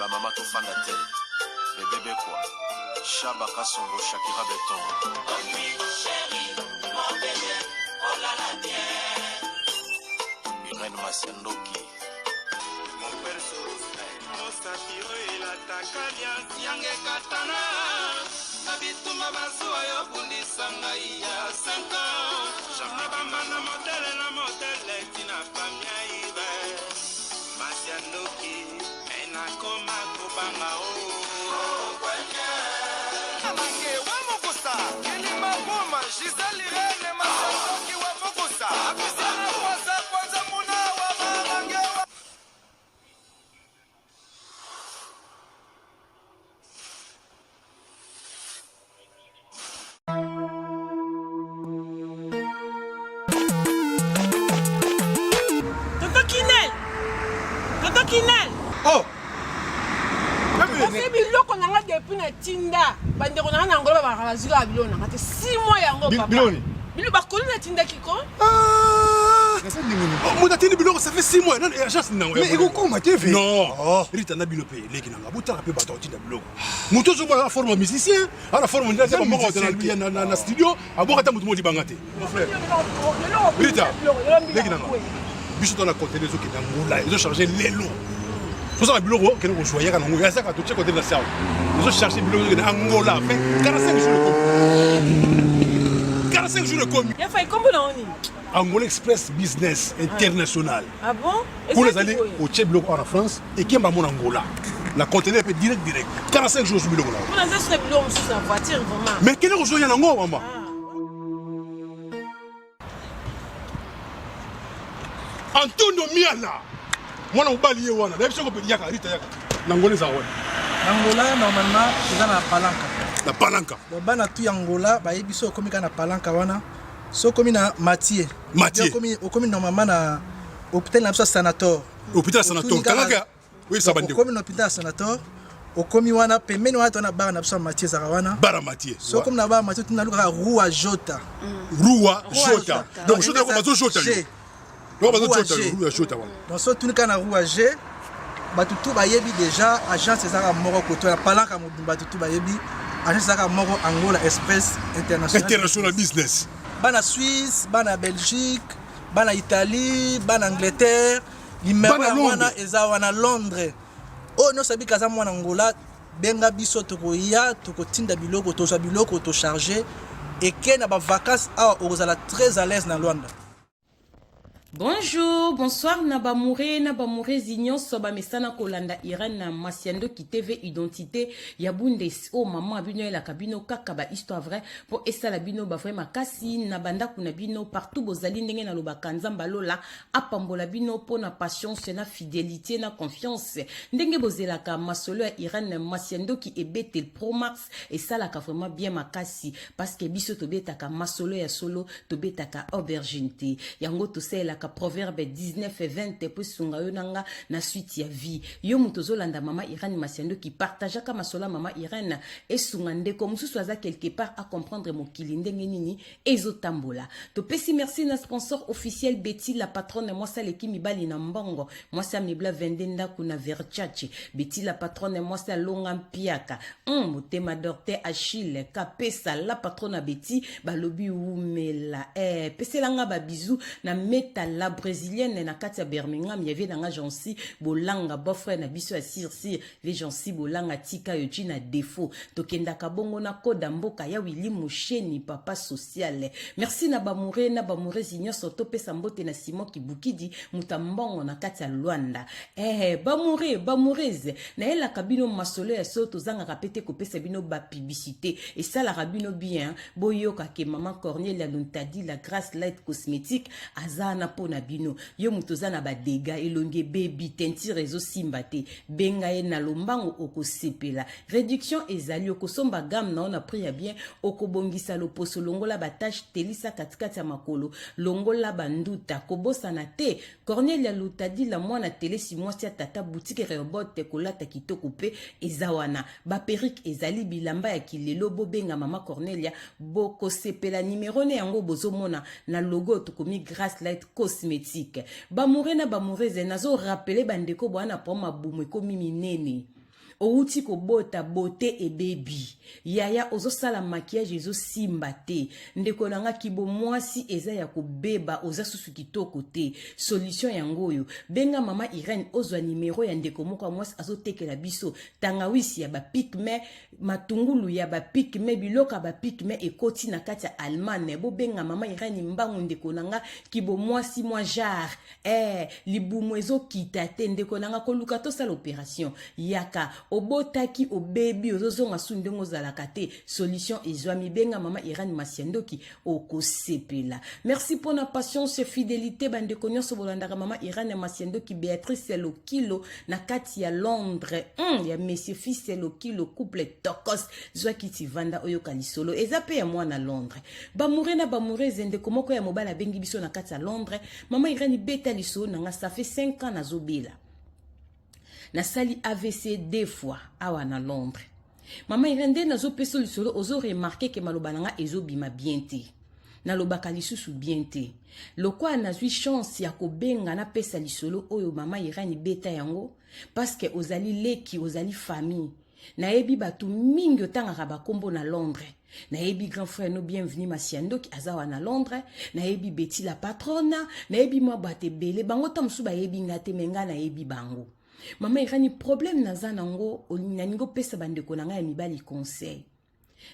Ba mama tofanda te. Bebe Bekwa, Shaba Kasongo, Shakira Beton. Irène Masiandoki. Mosapi oyo elataka liasi yanga ekatana na bitumba bazuwa yo bundisa ngai ya 5 ans na bambanda modele na modele tina famia ibe masi ya ndoki me nakoma kobanga o Amange wa mokusa kilima buma Gisèle Irene Masandoki wa mokusa Apisiana kwanza kwanza muna wa mamange wa Tonton Kinel! Tonton Kinel! Oh! Kasi biloko na nga depuis na tinda bandeko na nga na Angola babaka bazwi kaka biloko na nga te 6 mois yango papa. Biloko nini? Biloko bakoli natindaki ko. Ah! Moto atindi biloko ça fait 6 mois nani agence nango. Mais ekokoma te ve. Non. Oh. Rita na bino pe leki na nga botala pe bato atinda biloko. Moto ozomona na forme musicien, ana forme ndenge ata moko na na na studio, aboka ata moto moko libanga te. Mon frère. Rita, leki na nga. Biso to na conteneur ezokende Angola, ezo charger lelo. Tozala biloko okende kozwa yaka nango, yazaka totie conteneur na sawa. Ezo charger biloko ezokende Angola, fait 45 jours ekomi. 45 jours ekomi. Ya fai kombo na oni? Angola Express Business International. Ah bon? Kuna ezali otie biloko awa na France ekemba mona Angola. Na conteneur pe direct direct. 45 jours biloko na. Kuna eza suna biloko mosusu na voiture vraiment. Mais kende kozwa ya nango mama. Antonio Miala mwana mobali ye wana nayebi soko yaka Rita yaka na Angola eza wana. Na Angola normalement eza na Palanca. Na Palanca. Bana tu ya Angola bayebi so okomi kaka na Palanca wana. So okomi na Mathieu. Mathieu. Okomi okomi normalement na hôpital na biso ya Sanator. Hôpital Sanator. Kangaka oyebisa bandeko. Okomi na hôpital ya Sanator. Okomi wana pembeni wana tona bar na biso ya Mathieu ezalaka wana. Bar ya Mathieu. So okomi na bar Mathieu tuna lukaka Rua Jota. Rua Jota. Donc Jota bazo Jota. Donc bazo Jota Rua Jota wana. Donc so tuni kaka na Rua G bato tu bayebi déjà agence ezalaka moko koto ya palanka mobimba bato tu bayebi agence ezalaka moko Angola Express International. International Business. Bana Suisse, bana Belgique, bana Italie, bana Angleterre, numero Bana ya Londres. wana eza wana Londres. Oyo nyonso abika aza mwana Angola, benga biso tokoya tokotinda biloko tozwa biloko tocharge eke na ba vacances awa okozala très à l'aise na Luanda. Bonjour, bonsoir na ba moure na ba mourezi nyonso ba mesana kolanda Irène na Masiandoki TV identité ya Bundes o oh, maman bino elaka bino kaka ba histoire vraie po esala bino ba vrai makasi na bandaku na bino partout bozali ndenge na lobaka Nzambe lola apambola bino po na patience na fidélité na confiance ndenge bozelaka masolo ya Irène Masiandoki ebetel Pro Max esalaka vraiment bien makasi parce que biso tobetaka masolo ya solo tobetaka aubergine te yango tosalelaka proverbe 19 et 20 po esunga yo na nga na suite ya vie yo moto ozolanda mama Irène Masiandoki partageaka masolo ya mama Irène esunga ndeko mosusu aza quelque part a comprendre mokili ndenge nini ezotambola topesi merci na sponsor officiel Betty la patronne mwasi aleki mibali na mbongo mwasi amibla 22 ndako na Versace Betty la patronne mwasi alonga mpiaka motema dorte Achille kapesa la patronne Betty balobi wumela eh, pesela nga ba bisous na meta la brésilienne na kati ya Birmingham ya vie na nga Jancy Bolanga beau frère na biso ya sir sir vie Jancy Bolanga tika yo na défaut tokendaka bongo na koda mboka ya Willy Musheni papa social merci na bamoure na bamourezi nyonso topesa mbote na Simon Kibukidi moto mbongo na kati ya Luanda eh, bamoure bamoureze nayelaka bino masolo ya solo tozangaka pe te kopesa bino ba publicité esalaka bino bien boyoka ke mama Cornelia Luntadi la Grace Light Cosmétique aza na mpo na bino yo moto oza na badega elongi ebebi teinture ezosimba te benga ye na lombango okosepela réduction ezali okosomba gamme na yo na prix ya bien okobongisa loposo longola batache telisa katikati ya makolo longola banduta kobosana te Cornelia Lutadila mwana telesi mwasi ya tata boutique Rehoboth kolata kitoko pe eza wana ba perruque ezali bilamba ya kilelo bobenga mama Cornelia bokosepela numero ne yango bozomona na logo tokomi Grace Light Cosmétique bamoure na bamourese nazo rappeler bandeko bwana po mabumu ekomi minene. Owuti kobota beauté ebebi. Yaya ozosala maquillage ezosimba te. Ndeko na nga kibomwasi eza ya kobeba oza susu kitoko te. Solution yango oyo. Benga mama Irène ozwa numero ya ndeko moko ya mwasi azotekela biso tangawisi ya ba pygmées, matungulu ya ba pygmées, biloko ya ba pygmées ekoti na kati ya Allemagne. Bobenga mama Irène mbangu ndeko na nga kibomwasi mwa genre. Eh, libumu ezokita te ndeko na nga koluka tosala operation yaka obotaki obebi ozozonga su ndenge ozalaka te solution ezwami benga mama Irène Masiandoki okosepela merci mpona patience fidelité bandeko nyonso bolandaka mama Irène Masiandoki Béatrice Lokilo na kati ya Londres ya monsieur fils Lokilo couple tokos zwa kiti vanda oyoka lisolo eza pe ya mwana Londres bamoure na bamourese ndeko moko ya mobali abengi biso na kati ya Londres Maman Irène beta lisolo na nga ça fait 5 ans nazobela. Nasali AVC deux fois awa na Londres. Maman Irène nde nazopesa lisolo ozo remarquer que maloba na nga ezobima bien te. Nalobaka lisusu bien te. Lokola nazwi chance ya kobenga napesa lisolo oyo Maman Irène beta yango parce que ozali leki, ozali famille. Nayebi bato mingi otangaka bakombo na Londres. Nayebi grand frère no bienvenu Masiandoki aza wa na Londres. Nayebi Betty la patrona. Nayebi mwa bato ebele. Bango ta mosusu bayebi nga te, me nga nayebi bango. Mama Irani, problème naza nango, nalingi opesa bandeko na ngai ya mibali conseil.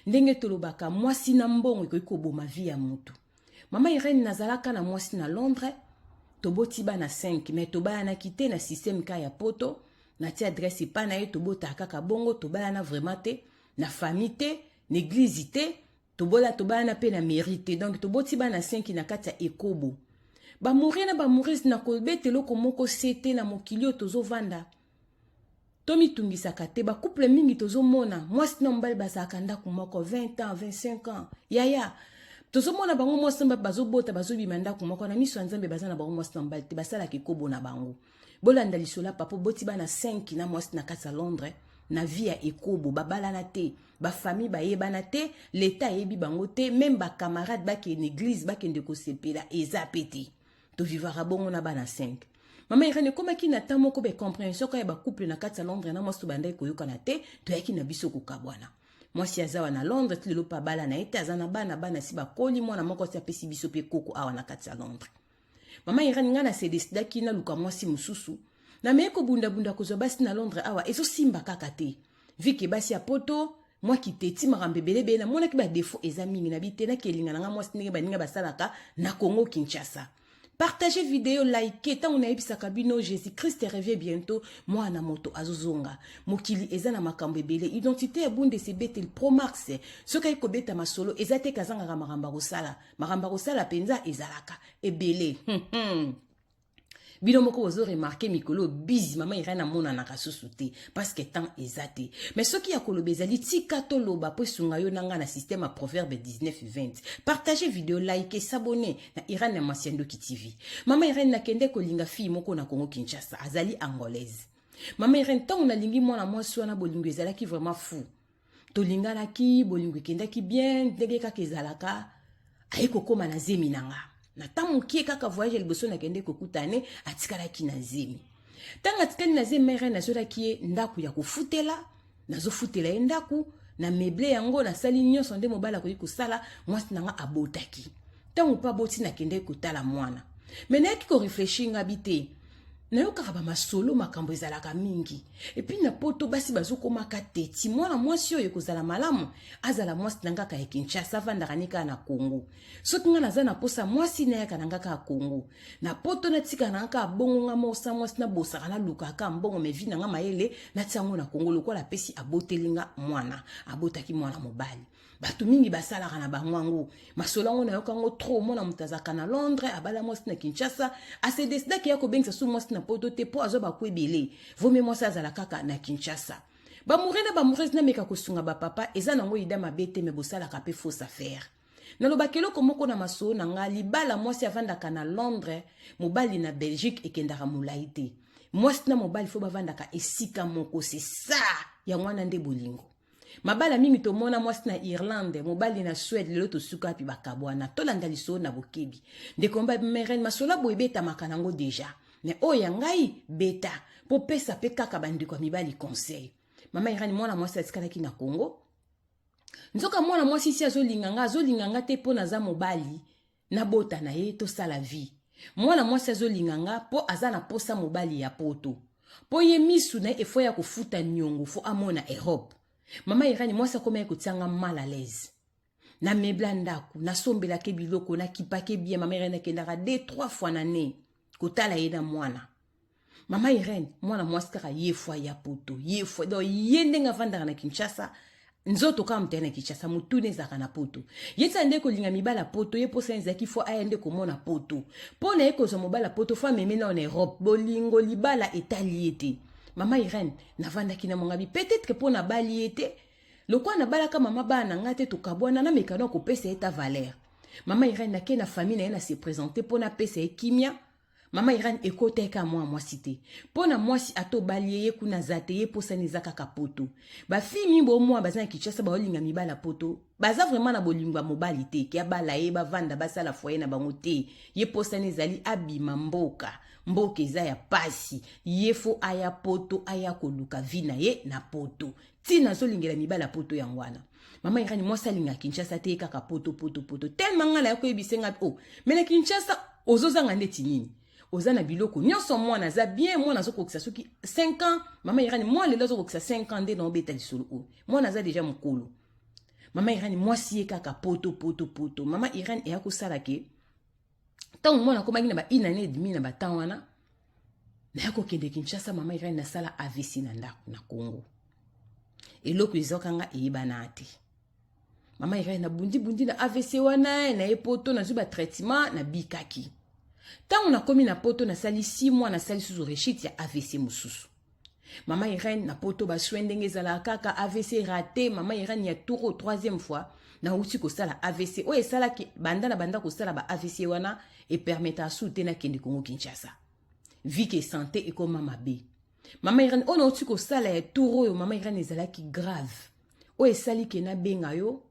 Ndenge tolobaka mwasi na mbongo ekoki koboma vie ya motu. Mama Irene, nazalaka na mwasi na Londres, toboti bana 5, mais tobayanaki te na système ka ya poto. Natia adresse epa na ye, tobotaka kaka bongo, tobayana vraiment te, na famille te, na église te, tobola tobayana pe na mairie te. Donc toboti bana 5 na kati ya ekobo. Bamoureux na bamoureuse na kobeta eloko moko se te na mokili oyo tozovanda. Tomitungisaka te, ba couple mingi tozomona mwasi na mobali bazalaka ndako moko 20 ans, 25 ans. Yaya, tozomona bango mwasi na mobali bazobota, bazobima ndako moko na miso ya Nzambe baza na bango mwasi na mobali te, basalaka ekobo na bango. Bolanda lisolo ya papa boti bana 5 na mwasi na kati ya Londres na vie ya ekobo, babalana te, ba famille bayebana te, l'etat ayebi bango te, même ba camarades bakende église bakende kosepela eza pe te. Tovivaka bongo na bana 5. Mama Irène ekomaki na temps moko ba compréhension kaka ya ba couple na kati ya Londres na mwasi tobandaki koyokana te, toyaki na biso kokabwana. Mwasi aza wa na Londres ti lelo pa bala na ye te, aza na bana, bana si bakoli, mwana moko asi apesi biso pe koko awa na kati ya Londres. Mama Irène nga na se décidaki naluka mwasi mosusu, nameki kobundabunda kozwa basi na Londres awa ezosimba kaka te. Vu que basi ya poto mwa kiteti makambo ebele ebele, namonaki ba défaut eza mingi na bi te, nakelinga na nga mwasi ndenge baninga basalaka na Congo Kinshasa. Partagez vidéo, likez, tango nayebisaka bino Jésus-Christ revient bientôt, mwana moto azozonga. Mokili eza na makambo ebele, identité ya bunde se betel pro max. Soki ayi kobeta masolo eza te kazangaka makambo kosala. Makambo kosala penza ezalaka ebele. Bino moko bozo remarquer mikolo busy mama Irène amonanaka susu te parce que temps eza te. Mais soki ya koloba ezali tika toloba po esunga yo nanga na système ya proverbe 19 20. Partagez vidéo, likez, s'abonner na Irène Masiandoki TV. Mama Irène nakende kolinga fille moko na Congo Kinshasa, azali angolaise. Mama Irène ntango nalingi mwana mwasi wana bolingo ezalaki vraiment fou. Tolinganaki, bolingo ekendaki bien, ndenge kaka ezalaka, aye kokóma na zemi na nga. Na ntango mokie kaka voyage liboso nakende kokutane, atikalaki na zemi. Ntango atikali na zemi, Irène nazwelaki ye ndako ya kofutela, nazofutela ye ndako, na meuble yango, nasali nyonso nde mobali akoki kosala, mwasi na nga abotaki. Ntango mpe aboti nakendeki kotala mwana. Mais nayaki korefléchir nga bi te. Nayokaka ba masolo makambo ezalaka mingi. Et puis na poto basi bazokomaka teti. Mwana mwasi oyo ekozala malamu, azala mwasi na ngaka ya Kinshasa, avandaka ne kaka na Congo. Soki nga naza na posa mwasi nayaka na ngaka ya Congo. Na poto natika na ngaka bongo nga mosa mwasi nabosaka nalukaka mbongo mais vie na nga mayele natia yango na Congo lokola apesi aboteli nga mwana, abotaki mwana mobali. Bato mingi basalaka na bango yango. Masolo yango nayoka yango trop. Mwana moto azalaka na Londres, abala mwasi na Kinshasa, ase décidaki ya kobengisa su mwasi na poto te po azwa baku ebele. Vaut mieux mwasi azala kaka na Kinshasa. Bamoureux na bamoureuse nameka kosunga ba papa, eza nango ida mabe te, mais bosalaka pe fausse affaire. Nalobaka eloko moko na masolo na nga, libala mwasi avandaka na Londres, mobali na Belgique ekendaka molai te. Mwasi na mobali fo bavandaka esika moko, c'est ça. Yango wana nde bolingo. Mabala mingi tomona mwasi na Irlande, mobali na Suède, lelo tosuka wapi bakabwana. Tolanda lisolo na bokebi. Ndeko mba Meren masolo boye betamaka nango déjà. Mais oyo ya ngai beta po pesa pe kaka bandeko ya mibali conseil. Mama Irani, mwana mwasi atikalaki na Congo. Nzoka mwana mwasi si azolinga nga, azolinga nga te mpo naza mobali, nabota na ye tosala vie. Mwana mwasi azolinga nga mpo aza na posa mobali ya poto. Mpo ye misu na ye efo ya kofuta niongo fo amona Europe. Mama Irani, mwasi akomaki kotia nga mal à l'aise. Na mebla ndako, nasombelake biloko, nakipake bien. Mama Irene akendaka 2 3 fois na ne kotala ye na mwana. Mama Irene, mwana mwasi kaka ye fois ya poto, ye fois donc ye ndenge avandaka na Kinshasa, nzoto kaka moto ya na Kinshasa, motuna ezalaka na poto. Ye tia nde kolinga mibala ya poto, ye posa ezalaki fo aya nde komona poto. Mpo na ye kozwa mobala poto, fo ameme nao na Europe. Bolingo libala etali ye te. Mama Irene, navandaki na mongabi, peut-être mpo nabali ye te, lokola nabalaka mama bana na ngai te, tokabwana, nameka na kopesa ye ta valeur. Mama Irene, nake na famille na ye na se présenter mpo napesa ye kimia. Mama Irene ekota ye kaka mwana mwasi te. Mpo na mwasi ata obali ye, ye kuna aza te, ye posani eza kaka poto. Ba fille mingi bomwa baza na Kinshasa baolinga mibala poto, baza vraiment na bolingo ya mobali te, ke abala ye bavanda basala foyer na bango te. Ye posani ezali abima mboka, mboka eza ya pasi, ye fo aya poto, aya koluka vie na ye na poto. Tina azolingela mibala poto yango wana. Mama Irene, mwasi alinga Kinshasa te, ye kaka poto poto poto. Tellement nga na koyebisa nga, oh, mais na Kinshasa ozozanga ndeti nini? Oza na biloko nyonso, mwana aza bien, mwana azokokisa soki 5 ans. Mama Irene, mwana lelo azokokisa 5 ans nde na obeta lisolo oyo. Mwana aza deja mokolo. Mama Irene, mwasi ye kaka poto poto poto. Mama Irene eya kosala ke ntango mwana akomaki na ba une année et demie na ba temps wana, naya kokende Kinshasa. Mama Irene, nasala AVC na ndako na Congo. Eloko ezwaka nga eyebana te. Mama Irene, nabundi bundi na AVC wana, na ye poto, nazwi ba traitement, nabikaki. Ntango nakomi na poto, nasali 6 mois, nasali susu rechute ya AVC mosusu. Mama Irene, na poto ba soin ndenge ezalaka kaka, AVC raté. Mama Irene, ya tour troisième fois nauti kosala AVC oyo esalaki banda na banda kosala ba AVC wana, epermettre asu te nakende Kongo Kinshasa, vu que santé ekoma mabe. Mama Irene, oyo nauti kosala ya tour oyo, mama Irene, ezalaki grave. Oyo esali ke nabenga yo,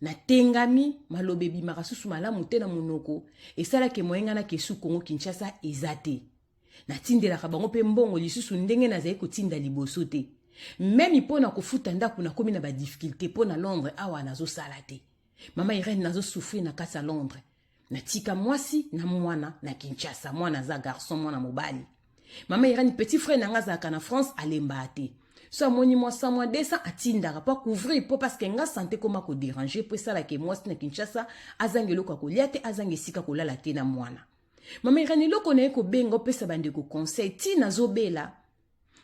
natengami, maloba ebimaka susu malamu te na monoko. Esalaki moyenga nakesu Kongo Kinshasa eza te. Natindelaka bango mpe mbongo lisusu ndenge nazali kotinda liboso te. Même mpo na kofuta ndako nakomi na ba difficulté, mpo na Londres awa nazosala te. Mama Irene, nazosouffrir na kati ya Londres. Natika mwasi na mwana na Kinshasa. Mwana aza garçon, mwana mobali. Mama Irene, petit frère na nga azalaka na France, alembaka te. So amoni mwa 100, mwa 200, atindaka mpo acouvrir, mpo parce que nga santé koma kodéranger, mpo esalaka mwasi na Kinshasa azanga eloko ya kolia te, azanga esika kolala te na mwana. Mama Irene, eloko na ye kobenga opesa bandeko conseil, ntina azobela,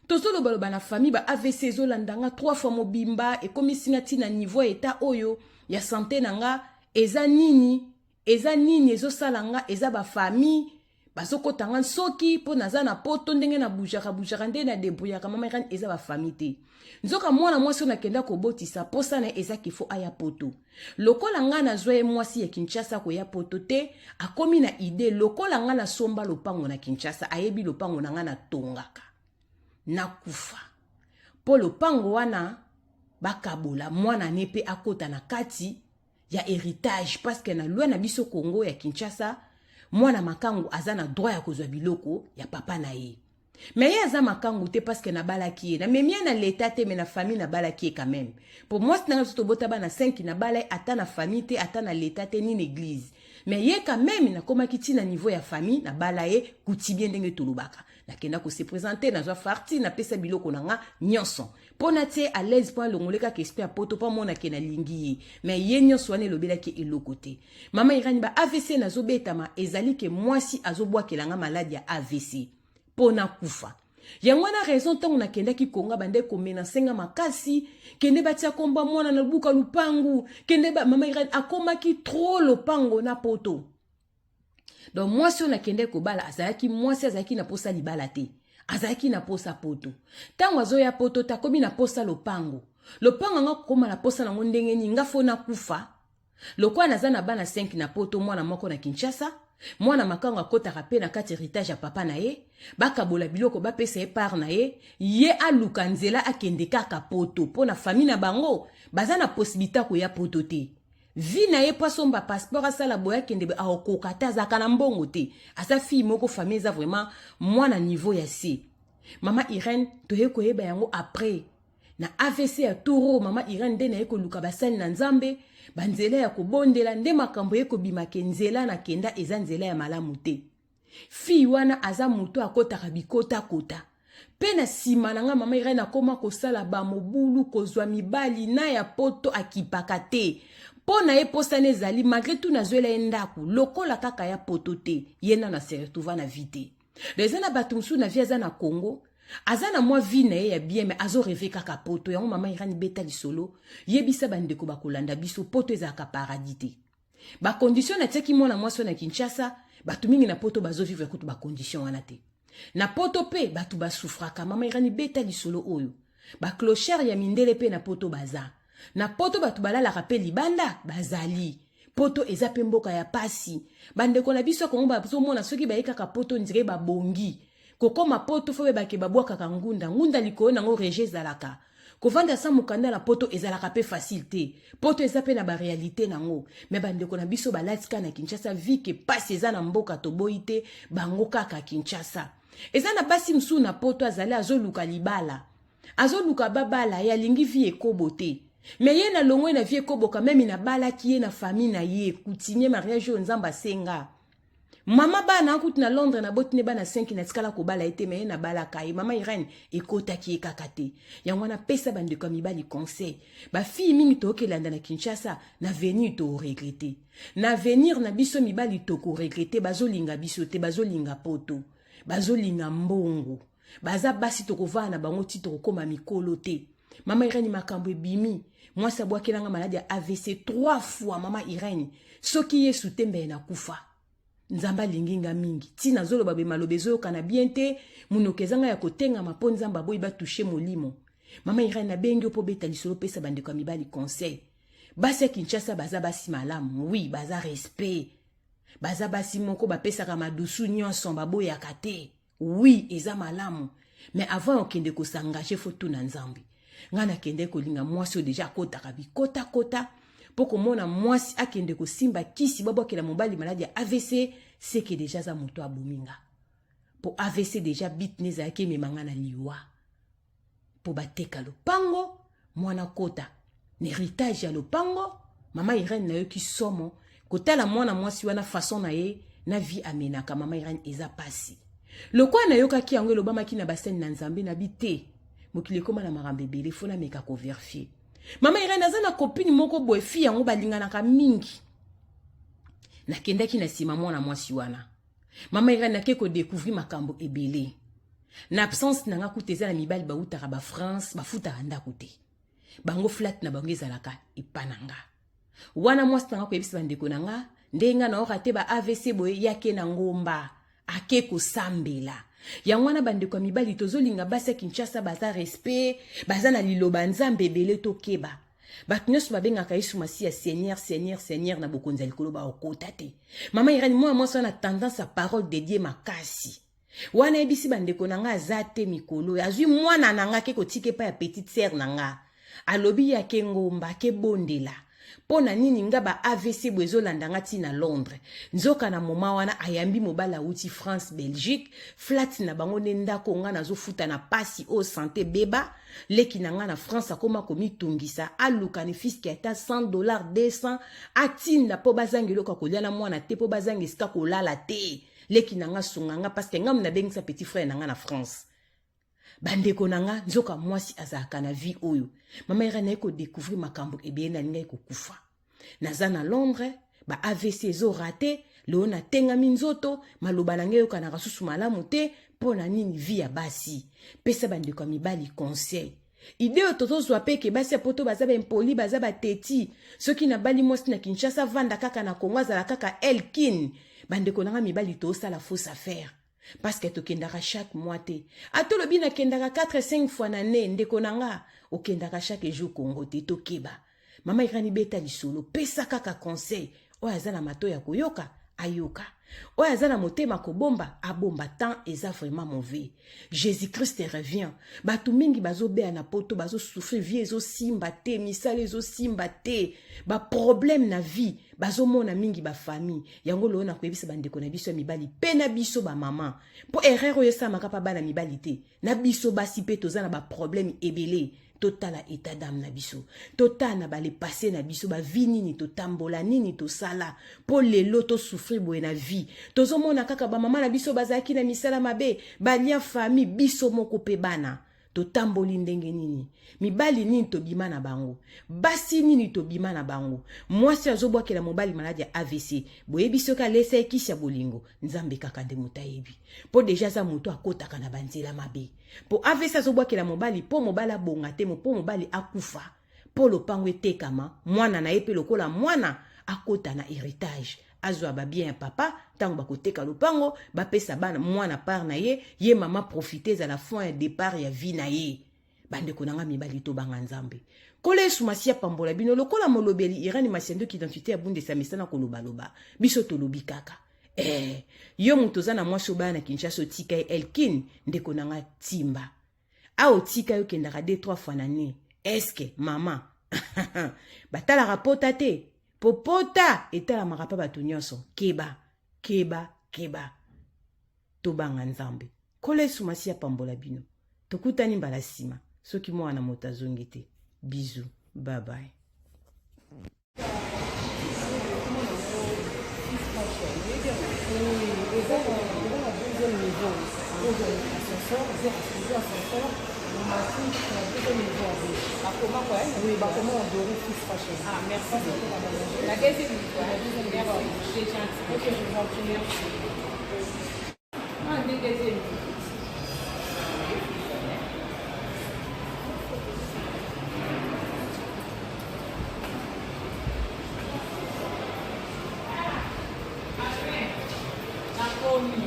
tozolobaloba na famille, ba AVC ezolanda nga trois fois mobimba, ekomisi nga ntina niveau ya état oyo ya santé na nga. Eza nini? Eza nini ezosala nga? Eza bafamille bazokota nga nsoki mpo naza na poto, ndenge na bougeaka bougeaka, nde na débrouillaka. Mama Irene, eza bafamille te. Nzoka mwana mwasi oyo nakenda kobotisa, mposa na ye eza qu'il faut aya poto. Lokola ngai nazwa ye mwasi ya Kinshasa, koya poto te, akomi na idée lokola ngai nasomba lopango na Kinshasa, ayebi lopango na ngai natongaka, nakufa mpo lopango wana bakabola, mwana ne mpe akota na kati ya héritage, parce que na loi na biso Congo ya Kinshasa, mwana makangu aza na droit ya kozwa biloko ya papa na ye. Mais ye aza makangu te, parce que nabalaki ye, namemi ye na leta te, mais na famille nabalaki ye quand même. Po mwasi na nga biso tobota bana 5, nabala ye ata na famille te, ata na leta te, ni na église, mais ye quand même nakomaki ntina niveau ya famille, nabala ye coutumier ndenge tolobaka. Nakenda kose présenter, nazwa farti, napesa biloko na nga nyonso mpo natie à l'aise, mpo alongole kaka esprit ya poto, mpo amonake nalingi ye. Mais ye nyonso wana elobelaki eloko te. Mama Irani, ba AVC nazobetama ezali ke mwasi azobwakela nga maladi ya AVC mpo nakufa. Yango wana raison ntango nakendaki Konga, bande komenacer nga makasi, kende batia komba mwana na buka lupangu, kende ba... Mama Irani, akomaki trop lopango na poto. Donc mwasi oyo nakendaki kobala azalaki mwasi azalaki na posa libala te, azalaki na posa poto. Ntango azoya poto te, akomi na posa lopango. Lopango yango akokóma na posa nango ndenge nini? Nga fo nakufa. Lokola naza na bana 5 na poto, mwana moko na Kinshasa, mwana makango akɔtaka mpe na kati héritage ya papa na ye, bakabola biloko, bapesa ye part na ye, ye aluka nzela akende kaka poto, mpo na famille na bango baza na possibilité ya koya poto te. Vie na ye, mpo asomba passeport, asala boye, akende, akokoka te, azalaka na mbongo te. Aza fille moko, famille eza vraiment mwana niveau ya se. Mama Irene, toye koyeba yango après. Na AVC ya toro mama Irene nde naye koluka basali na Nzambe, banzela ya kobondela nde makambo ye kobima ke nzela na kenda eza nzela ya malamu te. Fille wana aza moto akotaka bikotakota. Pe na sima na nga mama Irene akoma kosala ba mobulu kozwa mibali na ya poto akipaka te. Mpo na ye posa na ezali malgré tout nazwela ye ndako lokola kaka ya poto te ye nano a se retrouva na vie te. Donc eza na bato mosusu na vie aza na Congo aza na mwa vie na ye ya bien mais azo rêver kaka poto yango mama Irene beta lisolo yebisa bandeko bakolanda biso poto ezalaka paradis te. Ba condition natiaki mwana mwasi na Kinshasa, bato mingi na poto bazo vivre kutu ba condition wana te. Na poto pe bato basufraka. Mama Irani beta lisolo oyo. Ba clochard ya mindele pe na poto baza. Na poto bato balalaka pe libanda bazali. Poto eza pe mboka ya pasi. Bandeko na biso ya Kongo bazomona soki baye kaka poto ndire babongi. Kokoma poto fo bebake babwakaka ngunda. Ngunda likolo nango rejet ezalaka. Kovanda sans mokanda na poto ezalaka pe facile te. Poto eza pe na ba realite nango. Mais bandeko na biso balati kaka na Kinshasa vie ke pasi eza na mboka toboyi te bango kaka Kinshasa. Eza na basi mosusu na poto azali azoluka libala. Azoluka babala ye alingi vie ekobo te. Mais ye na longwe na vie ekobo quand même nabalaki ye na famille na ye coutumier mariage oyo Nzambe asenga. Mama bana akuti na Londres na boti ne bana 5 na tikala kobala ye te mais ye nabalaka ye mama Irène ekotaki ye kaka te yango wana pesa bandeko ya mibali conseil ba fille mingi tokelanda na Kinshasa na avenir to regretter na avenir na biso mibali toko regretter bazolinga biso te bazolinga poto bazolinga mbongo baza basi tokovaa na bango ti tokokoma mikolo te mama Irène makambo ebimi mwasi abwakelanga maladi ya AVC 3 fois mama Irène soki Yesu te mbele nakufa Nzambe alingi nga mingi ti nazoloba be maloba ezoyokana bien te monoko eza nga ya kotengama mpo Nzambe aboyi batouche molimo mama Irène nabengi yo mpo beta lisolo pesa bandeko ya mibali conseil basi ya Kinshasa baza basi malamu oui baza respect baza basi moko bapesaka madusu nyonso baboyaka te Oui, eza malamu. Mais avant okende ko s'engager faut tuna Nzambe. Nga nakende kolinga mwasi oyo deja akotaka bikota kota po komona mwasi akende kosimba kisi babwakela mobali maladi ya AVC c'est que deja aza moto abomi nga. Po AVC deja bit ne ezalaki emema nga na liwa. Po bateka lopango mwana kota na heritage ya lopango mama Irène nayoki somo kotala mwana mwasi wana façon na ye na vie amenaka mama Irène eza pasi lokola nayokaki yango elobamaki na basene na Nzambe na bi te mokili ekoma na makambo ebele fo nameka koverifie mama Irène aza na copine moko boye fi yango balinganaka mingi nakendaki na nsima mwana mwasi wana Mama Irène nake ko découvrir makambo ebele. Na absence na nga kuta eza na mibali bawutaka ba France bafutaka ndako te. Bango flat na bango ezalaka epa na nga. Wana mwasi na nga koyebisa bandeko na nga ndenge nga na rate ba AVC boye yake na ngomba ake kosambela. Yango wana bandeko ya mibali tozolinga basi ya Kinshasa baza respect, baza na liloba Nzambe ebele tokeba. Bato nyonso babengaka Yesu Masiya Seigneur, Seigneur, Seigneur na bokonzi ya likolo baokota te. Mama Irène, mwana mwasi wana tendance ya parole de Dieu makasi. Wana yebisi bandeko na nga aza te mikolo, azwi mwana na nga ake kotika epai ya petite sœur na nga. Alobi ye ake ngomba, ake bondela. Mpo na nini nga ba AVC boye ezolanda nga ti na Londres. Nzoka na moment wana ayambi mobali awuti France, Belgique, flat na bango nde ndako nga nazofuta na pasi oyo sante beba. Leki na nga na France akoma komitungisa, aluka ne fiske ata 100 dollars 200 atinda mpo bazanga eloko ya kolia na mwana te, mpo bazanga esika kolala te. Leki na nga sunga nga parce que nga nabengisa petit frère na nga na France. Bandeko na nga nzoka mwasi azalaka na vie oyo. Mama Irène naye ko découvrir makambo ebele nalingaki kokufa. Naza na Londres, ba AVC ezo rate, leo natengami nzoto, maloba na ngai eyokanaka susu malamu te, mpo na nini vie ya basi. Pesa bandeko ya mibali conseil. Idée oyo tozozwa pe ke basi ya poto baza ba impoli, baza ba teti. Soki nabali mwasi na Kinshasa, vanda kaka na Congo, azala kaka Elkin. Bandeko na nga mibali tozosala fausse affaire. Parce que tokendaka chaque mois te. Ata olobi nakendaka 4 5 fois na année, ndeko na nga, okendaka chaque jour Congo te, tokeba. Mama Irani beta lisolo, pesa kaka conseil. Oyo aza na mato ya koyoka, ayoka. Oyo aza na motema kobomba, abomba. Temps eza vraiment mauvais. Jésus-Christ revient. Bato mingi bazobeya na poto, bazosouffrir, vie ezosimba te, misala ezosimba te, baproblème na vie bazomona mingi bafamille. Yango lelo nakoyebisa bandeko na biso ya mibali mpe na biso bamama, mpo erreur oyo esalamaka mpa bana mibali te, na biso basi mpe toza na baproblème ebele. Totala état d'âme na biso, totala na bale passé na biso, bavie nini totambola, nini tosala mpo lelo tosouffrir boye na vie. Tozomona kaka bamama na biso bazalaki na misala mabe, balia famille. Biso moko mpe bana totamboli ndenge nini? Mibali nini tobima na bango? Basi nini tobima na bango? Mwasi azobwakela mobali maladi ya AVC. Boyebi soki alesa ye kisi ya bolingo? Nzambe kaka nde moto ayebi, mpo déjà aza moto akotaka na banzela mabe. Mpo AVC azobwakela mobali mpo mobali abonga te, mpo mobali akufa, mpo lopango etekama, mwana na ye mpe lokola mwana akota na héritage, azwa babien ya papa. Ntango bakoteka lopango, bapesa bana, mwana part na ye. Ye mama profite, ezala fond ya départ ya vie na ye. Bandeko na nga mibali, tobanga Nzambe. Nkolo Yesu Masiya pambola bino. Lokola molobeli Irene Masiandoki, identité ya bundesa, mesana kolobaloba, biso tolobi kaka. Yo moto oza na mwasi, obaya na Kinshasa, otika ye elkin. Ndeko na nga, timba awa, otika yo, okendaka 2 3 fois na ne. Eske mama batalaka pota te? Po pota etalamaka mpa bato nyonso. Keba, keba, keba, tobanga Nzambe. Nkolo Yesu Masiya pambola bino. Tokutani mbala nsima soki mwana moto azongi te. Bisous, bye bye. Eza na deuxième niveau, oyo ascenseur, eza ascenseur omati na deuxième niveau. Bakoma quoi? Oui, bakoma en doré, Fils Fashion. Ah, merci. La deuxième niveau. La deuxième niveau. C'est gentil. Ok, je vous en prie, merci. Ah, deuxième niveau. Nakomi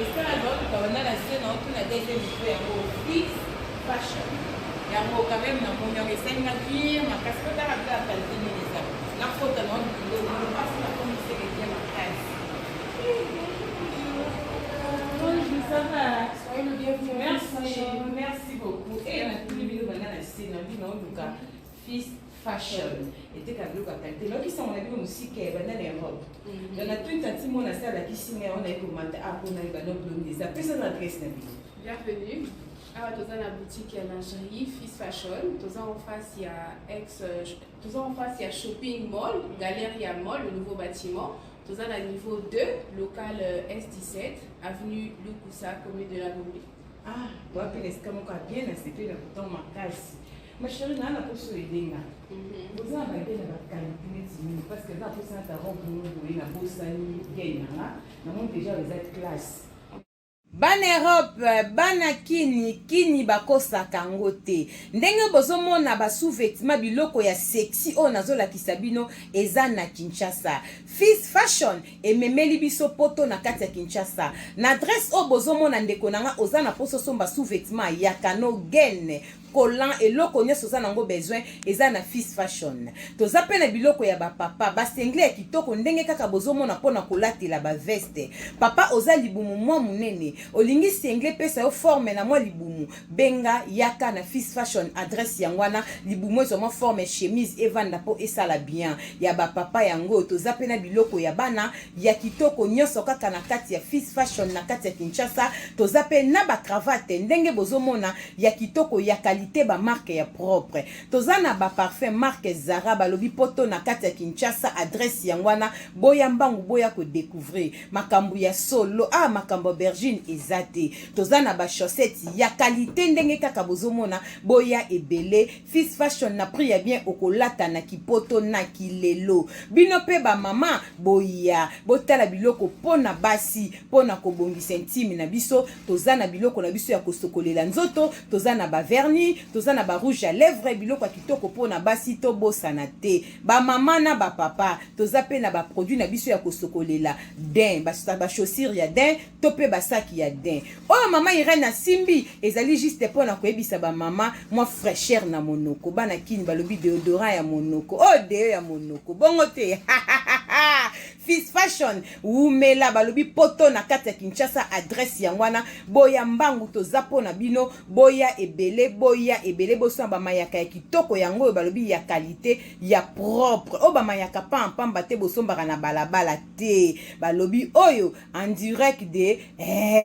esika nazotuka banda na se, naotuna deuxième niveau yango, Fils Fashion yango. Quand même namoni yango, esalinga bien makasi. Po tala bila qualité nini eza, nakota na biloko mpasi, nakomi seke bien makasi. Bonjour, ça va? Soyez le bienvenu. Merci, merci beaucoup. E natuni bino banda na se, na bino oluka Fils Fashion, eteka biloko ya qualité. Nayokisango na bino mosika ya banda na Europe. Donc natuni tanti mona se alakisi ngai wana, ekomata apona ye bano blonde eza. Pesa na adresse na bino. Bienvenue. Awa toza na boutique ya lingerie Fils Fashion. Toza en face ya ex, toza en face ya shopping mall, Galeria Mall, le nouveau bâtiment. Toza na niveau 2, local S17, avenue Lukusa, commune de la Gombe. Ah, wapi na esika moko ya bien, nasepeli na koton makasi. Ma chérie, naa na poso edenga boza na bage na baqualité neti nini? Parce que eza na posa nata robe moko boye, nabosani gaine nanga, namoni déjà eza classe. Bana Europe, bana kini kini, bakosaka yango te. Ndenge bozomona basous-vêtement, biloko ya sexy oyo nazolakisa bino eza na Kinshasa. Fils Fashion ememeli biso poto na kati ya Kinshasa, na adresse oyo bozomona. Ndeko na nga, oza na mposa osomba sous-vêtement ya kano, gaine, collant, eloko nyonso oza nango besoin eza na Fils Fashion. Toza mpe na biloko ya bapapa, basinglet ya kitoko ndenge kaka bozomona, mpona kolatela baveste. Papa oza libumu mwa monene, olingi singlet pesa yo forme na mwa libumu, benga, yaka na Fils Fashion. Adresse yango wana. Libumu ezwa mwa forme, chemise evanda mpo esala bien. Ya bapapa yango. Toza mpe na biloko ya bana ya kitoko nyonso kaka na kati ya Fils Fashion na kati ya Kinshasa. Toza mpe na bacravate ndenge bozomona, ya kitoko, ya qualité, bamarque ya propre. Toza na baparfum marque Zara. Balobi poto na kati ya Kinshasa, adresse yango wana. Boya mbangu, boya kodécouvrir makambo ya solo. Ah, makambo ya aubergine eza te. Toza na bachaussette ya qualité ndenge kaka bozomona. Boya ebele, Fils Fashion na prix ya bien, okolata na kipoto na kilelo. Bino mpe bamama, boya botala biloko mpo na basi, mpo na kobongisa intime na biso. Toza na biloko na biso ya kosokolela nzoto, toza na bavernis, toza na barouge à lèvre, biloko ya kitoko mpo na basi. Tobosana te bamama na bapapa, toza mpe na baproduit na biso ya kosokolela daim, bachaussure ya daim to mpe basaki ya. ya din. Oyo mama Irène asimbi ezali juste mpo na koyebisa ba mama mwa fraîcheur na monoko. Bana Kin balobi deodorant ya monoko. Oyo deo ya monoko. Bongo te. Fils Fashion wumela balobi poto na kati ya Kinshasa adresse yango wana boya mbangu toza mpo na bino boya ebele boya ebele bosomba ba mayaka ya kitoko yango oyo balobi ya qualite ya propre oyo ba mayaka pamba pamba te bosombaka na balabala te balobi oyo en direct de eh.